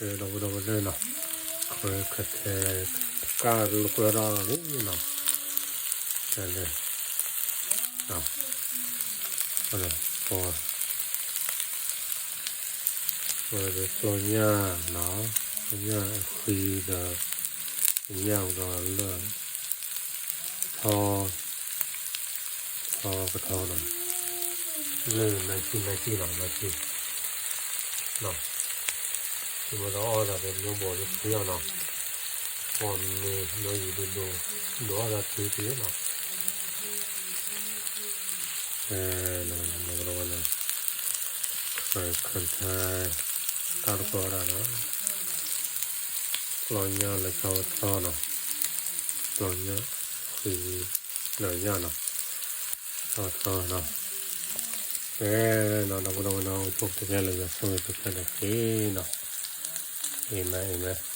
ဒီပုၢ်ဒီဝဲၢ်နီၤ, ခရၢခၢၣ်ထဲ ကၢ်လိာ်ကွဲဒီးလံနီၤ, တၢ်လၢ ပ ပှၤဒီးကျီညၣ်နီၤ, ကျီညၣ်အဃံဒီး ကညၣ်ဒီးလၢ ထီ ထီကထီနီၤ, လၢနၤဆံနၤဆံနီၤ နၤဆံ နီၤ, သုမ့ၢ်ဒီးအီၣ်ဒၣ်ဒီး မ့ၢ်ဘီၣ်လၢထံအီၤနီၤ, ပှၤမ့ၢ်နီၤယံၤဒိၣ်ဒိၣ် ဒိၣ်အီၣ်ဒၣ်ထံတ့ၢ်နီၤ, နီၤ ခရၢခၢၣ်ထဲ တၢ်တပီၤဒၣ်နီၤ, ကျီညၣ်လၢထီထီနီၤ, ကျီညၣ်ဃံလၢညၣ်နီၤ, ထီထီနီၤ, ကဲနီၤ ဒီပုၢ်ဒီဝဲၢ်နီၤ အိၣ်ဆူၣ်အိၣ်ချ့လၢယွၤဆိၣ်ဂ့ၤသုခဲလၢာ်တက့ၢ်နီၤ, အၤမ့ၣ် အၤမ့ၣ်.